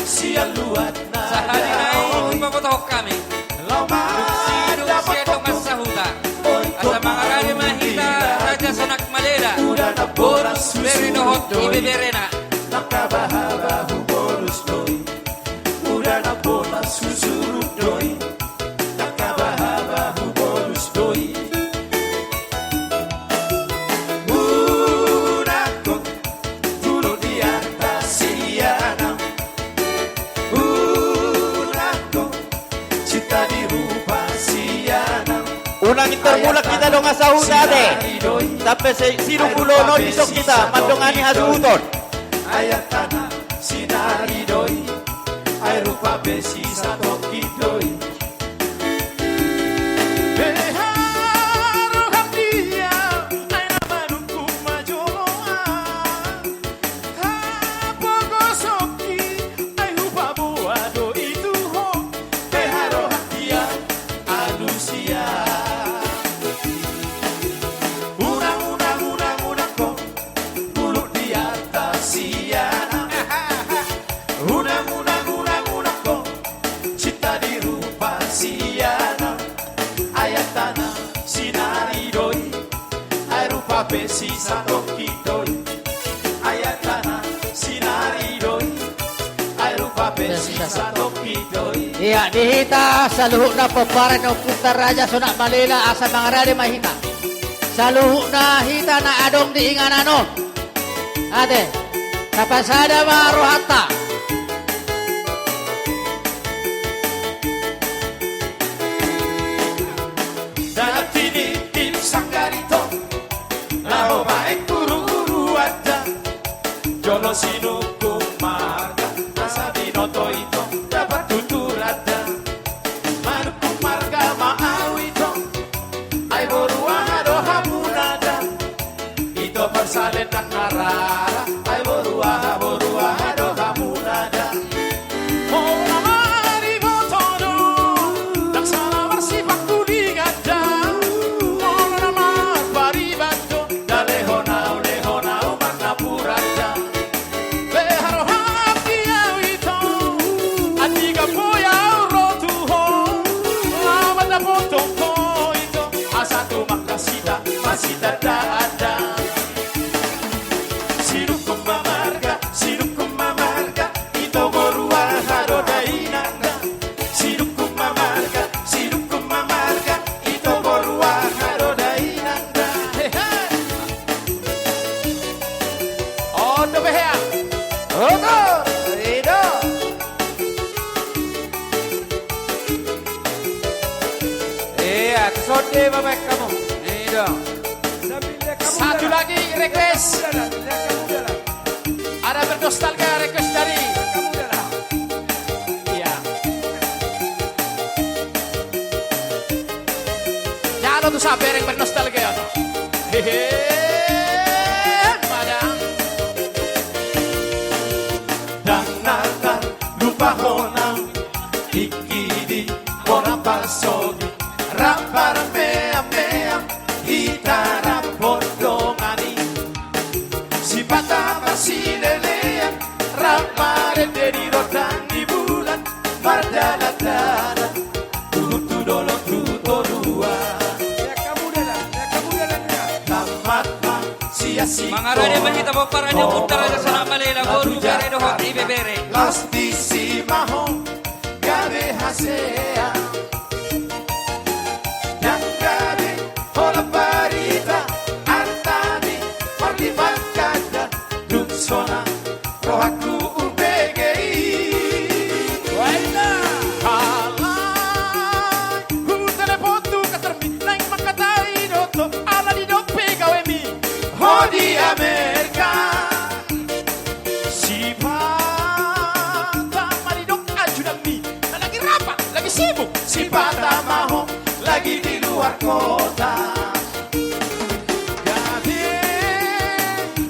sian luat na dao. Sahali nai hupabotohon hami. Dung sidung sian dongan sahuta, asa mangarade ma hita Raja Sonak Malela, bere dohot ibeberena. Mangkabahaba hubolus do i. Uda na bolas husurut do i. Mangkabahaba hubolus do i. Uda ko Unang intor mulak hita dongan sahuta ate. Sampe sidung ulaon on dison hita mandongani hasuhuton. Pape sisatongkin do i. Beha roham dia, ai na manungkun ma jolo an. Hapogoshonki, ai hupaboa do i tu ho. Beha roham dia, alusia. Unang, unang, unang, unang ho. Bulung di atas siana. Unang, unang, unang, unang ho. Cinta di rupa siana. Ai antama sinari do i. Ai rupa pe sisatongkin do i. Ai antama sinari do i. Ai rupa pe sisatongkin do i. Ia, di hita saluhutna pomparan ni Ompunta Raja Sonak Malela, asa mangarade ma hita. Saluhutna hita na adong di inganan on. Ate, tapasada ma rohanta. Dalan tinitip sanggar ito, laho baen uru-uru anda. Jolo sinungkun marga, asa binoto ito, dapot tutur anda. Manungkun marga ma au ito, ai boru aha do hamuna da. Ito parsalendang na rara, ai boru aha, boru aha do hamuna da. Molo na mariboto do, ndang sala marsipangkulingan da. Molo na marpariban do, nda lehon au, lehon au marnapuran da. Beha roham dia ito, andigan boi au ro tu ho. Laho mandapothon ho ito, asa tumangkas hita, masitanda-anda. Sinungkun ma marga, sinungkun ma marga, ito boru aha do da inang da. Sinungkun ma marga, sinungkun ma marga, ito boru aha do da inang da. Hehe. On do beha. Oto, i do. Iya, sonde ma baen hamu. I do. Satu lagi request. Ada bernostalgia request dari. Iya. Jalo tu sa bereng bernostalgia. Hehe. Madang. Dang na tarlupa hona. Ingkidi bona pasogi. Rap marmeam-meam. Hita rap hondongan i. Sipata marsilelean, rap marende di rondang ni bulan, mardalan-dalan, tu, tu dolok tu toruan. Tamat ma sian sikola. Mangarade ma hita pomparan ni Ompunta Raja Sonak Malela, boru bere dohot ibebere. Laos disi ma ho. Gabe hasea. Ndang gabe holan barita, artani marlipat ganda, dung sonang rohangku umbege i. Alai hutelepon tu kantormi, naeng mangkatai do ho, ala didok pe gawemi ho di Amerika. Sipata ma didok ajudanmi, na lagi rapat, lagi sibuk. Sipata ma ho lagi di luar kota. Gabe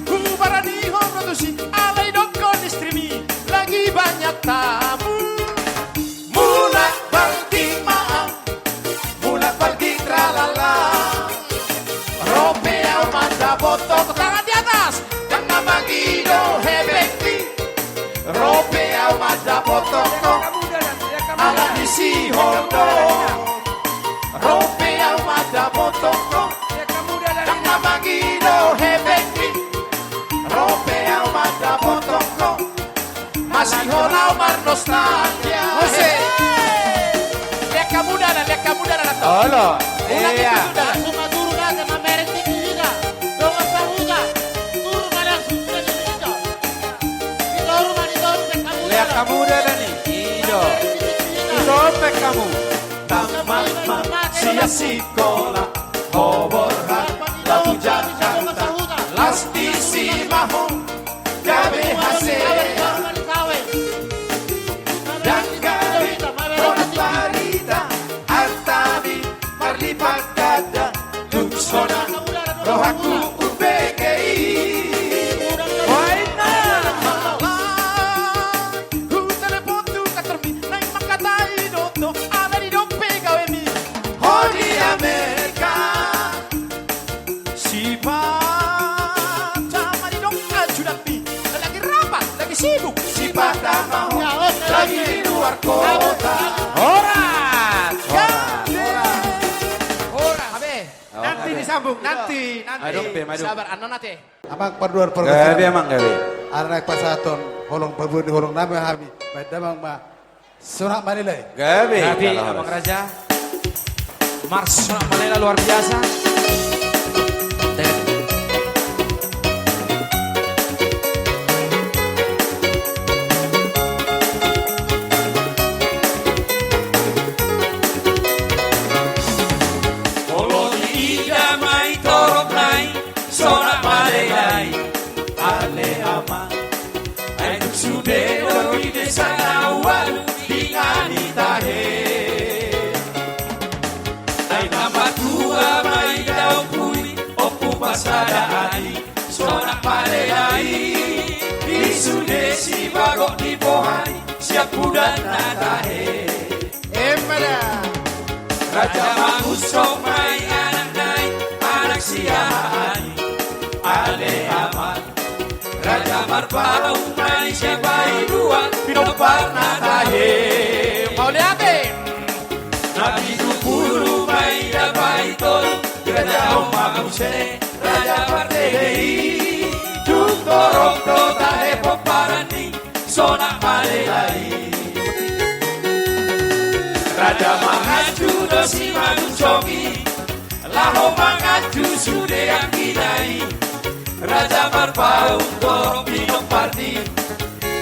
hubaranihon ro tusi, alai didokkon istrimi lagi banyak tamu. Mulak balging ma au, mulak balging ralala. Ro pe au mandapothon ho, tangan di atas. Ndang na mangido hepengmi. Ro pe au mandapothon ho, ala ni sihol do. Ro pe au mandapothon ho, ndang na mangido hepengmi. Ro pe au mandapothon ho. Masihol au marnostalgia. Muse. Lean hamu dalan, lean hamu dalan, Anton. Olo. Ulang. Iya. Itu dalan. Langsung ma turun aja, mamereng tinggi juga. Dongan sahuta. Turun ma langsung, sudah di situ. Di toru ma, di toru, lean hamu dalan. Lean hamu dalan i. Ido. Mamereng tinggi juga. Ido, lean hamu. Tamat ma sian sikola, ho borhat, laho tu Jakarta, laos disi ma ho, gabe hasea. Ndang Horas. Horas. Horas. Abe. Nanti disambung, nanti, nanti. Adong pe, adong. Sabar, annon ate. Amang parduan pargonsi. Gabe, amang, gabe. Ala naeng pasahathon holong, pabuat ni holong nami hami. Baen damang ma. Sonang malela i. Gabe. Gabe, amang raja. Marsonak malela luar biasa. Molo diida ma i torop nai, sonang malela i, ale amang. Ai tung sude do di desa na ualu di ngani tahe. Ai na matua ma i da ompu i, ompu parsada i, sonang malela i. Di sude sibagot ni boha ni siampudan na tahe. Emma da. Raja Mangunsong ma i anakna i, anak siahaan i, ale amang. Raja Marpaung ma i sian Baidua, pinomparna tahe. Mauliate. Na pitu pulu ma i da Baitolu, Raja Omanguse, Raja Pardede i. Tung torop do tahe pomparan ni sonang malela i. Raja Manganju do Simanunjung i, laho manganju sude anggina i. Raja Marpaung do pinomparni,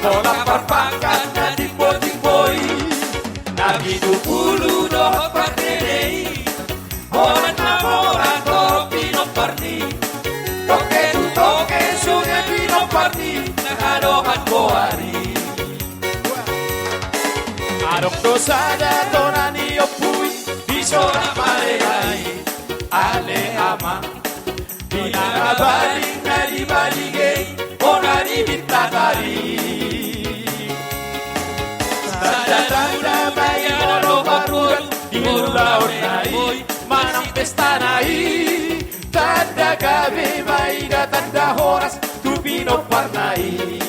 holan parpangkat na timbo-timbo i. Na pitu pulu dohot Pardede i, holan na mora do pinomparni. Toke tu toke sude pinomparni, na hadohan boari. Adong do sada tona ni ompu i, di sonang malela i, ale amang. Di na baling na di Balige i, bona di Bintatari. Tanda-tanda ma i molo paruan di ulaonna i, manang pestana i. Tanda gabe ma i da tanda horas tu pinomparna i.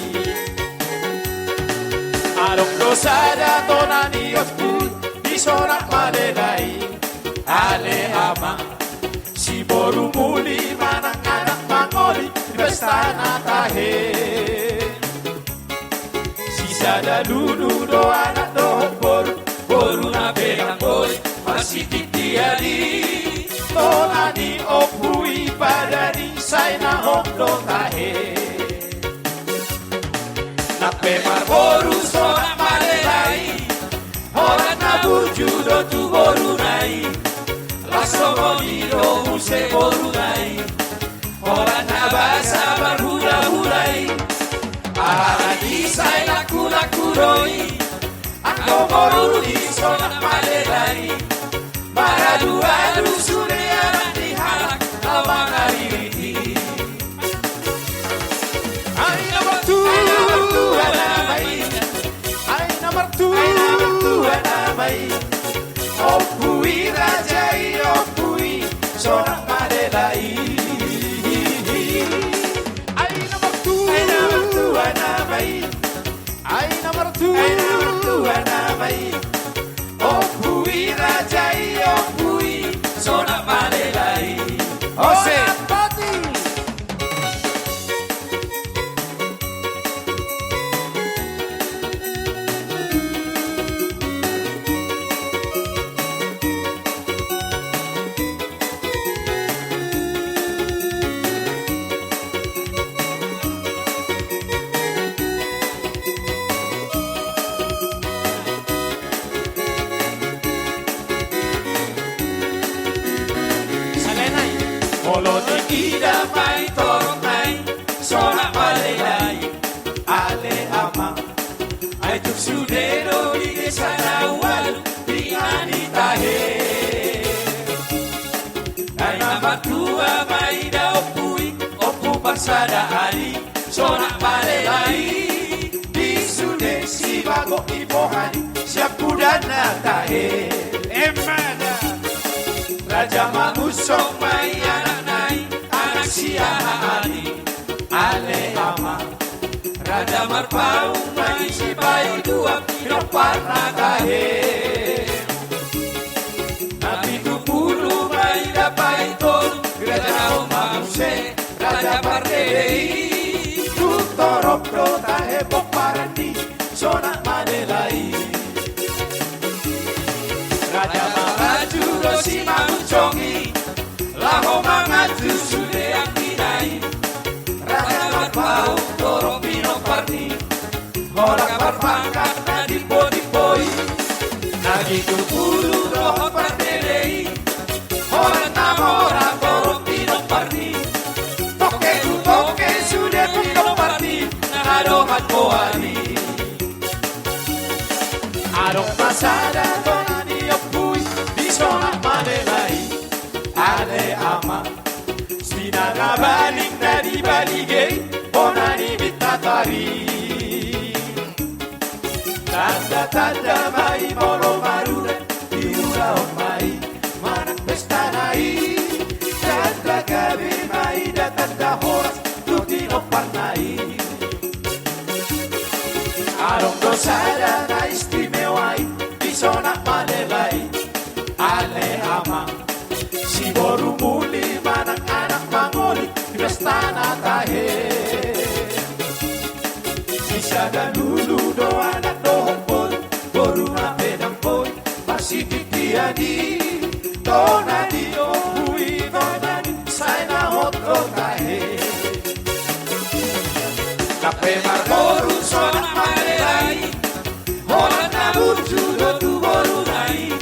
Adong do sada tona ni ompu i, di sonang malela i, ale amang. Siboru muli manang anak mangoli, pestana tahe. Sisada lulu do anak dohot boru, boruna pe nang boi, masititi ali. Tona ni ompu i pada ni sai na hot do tahe. Nang pe marboru sonang malela i, holan na burju do tu boruna i. Las songon i do muse boruna i, holan na basa marhula-hula i. Alani i sai laku-laku do i, anggo boru i sonang malela i. Maradu-adu sude anak ni halak na mangaririt i. Ai na martua nama i, ai na martua, ai na martua nama i. Ompu i raja i, ompu i sonang malela i. Ai na martua, ai na martua nama i. Ai na martua, ai na martua nama i. Ompu i raja i, ompu i sonang malela i. Ose. Bona pati. Sale nai. Molo diida ma i torop nai, sonang malela i, ale amang. Ai tung sude do di desa na ualu di ngani tahe. Ai na matua ma i da ompu i, ompu parsada i, sonang malela i. Di sude sibagot ni boha ni siampudan na tahe. Emma da. Raja Mangunsong ma i anakna i, anak siahaan i, ale amang. Raja Mar Paung ma i sipaidua, pinompar na tahe. Na pitu pulu ma i na paitolu, raja on ma muse, raja partele i. Tu torop do tahe pomparan ni Sonak Malela i. Raja Maraju do simangunsong i, laho manganju sude anggina i. Raja Marpaung do ro pinompar ni, holan parpangkat na timbo-timbo i. Na pitu pulu dohot partele i, holan na mora do ro pinompar ni. Tongke tu tongke sude pinompar ni, na dohot boari. Adong ma sada tona ni ompu i, di Sonak Malela i. Ale ama, sinanga baling na di balige i, bona ni Bintatari. Tanda-tanda ma i molo marura, diulahon ma i manang pesta na i. Tanda gabe ma i da tanda horas, tu pinompar na i. Adong do sada na istimewa i, di Sonak Malela i. Ale ama, si boru muli manang anak mangoli, di pesta na tahe. Si sada lulu do anak dohot boru, boru na pe dang boi, masititian i. Tona ni ompu i, tona ni sai na hot do tahe. Dope marboru Sonak Malela i, holan na burju do tu boruna i.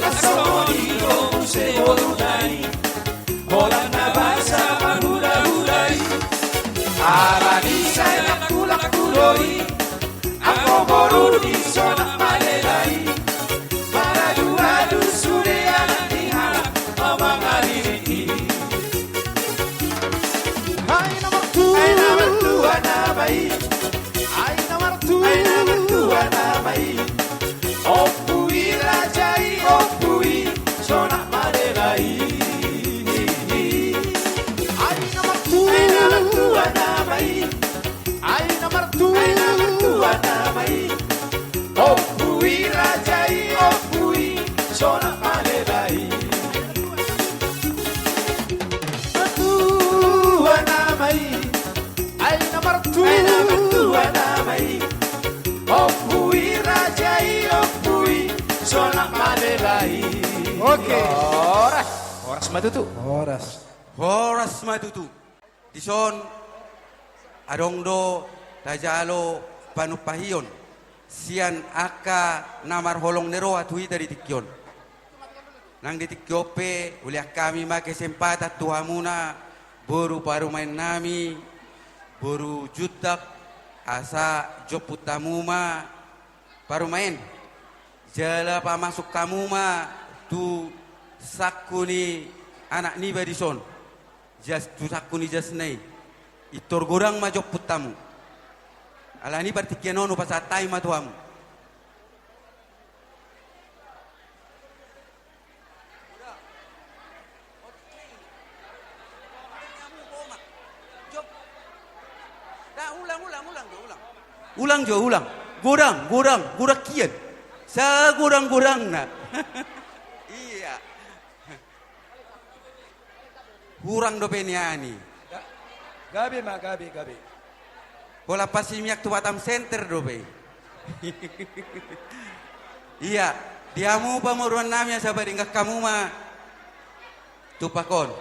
Las songon i do muse boruna i, holan na basa marhulahula i. Alani sai langkulangku do i, anggo boru ni Sonak Malela i. Maradu-adu sude anak ni halak, amang ari i. Ai na martua, ai na martua nama i. Ai na martua, ai na martua nama i. Ompu i raja i, ompu i Sonak Malela i. Ai na martua, ai na martua nama i. Ai na martua, ai na martua nama i. Ompu i raja i, ompu i Sonak Malela i. Martua nama i. Ai na martua, ai na martua nama i. Ompu i raja i, ompu i Sonak Malela i. Oke. Horas. Horas ma tutu. Horas. Horas ma tutu. Dison adong do tajalo panumpahion sian angka na marholong ni roha tu hita di tingki on. Nang di tingki on pe, ulehon hami ma kesempatan tu hamuna, boru parumaen nami, boru Juntak, asa jomput hamu ma parumaen, jala pamasuk hamu ma tu sangku ni anak niba dison. Jas, tu sangku ni jasna i. Pintor godang ma jomput hamu. Alani partingkian on hupasahat hami ma tu hamu. Ulang jo, ulang. Godang, godang, godang kian. Sagodang-godangna. Iya. Hurang dope nian i. Ga-, gabe ma, gabe, gabe. Holan pasimiak tu Batam Center dope. Iya, di hamu pamoruan nami asa padenggan hamu ma tumpak on.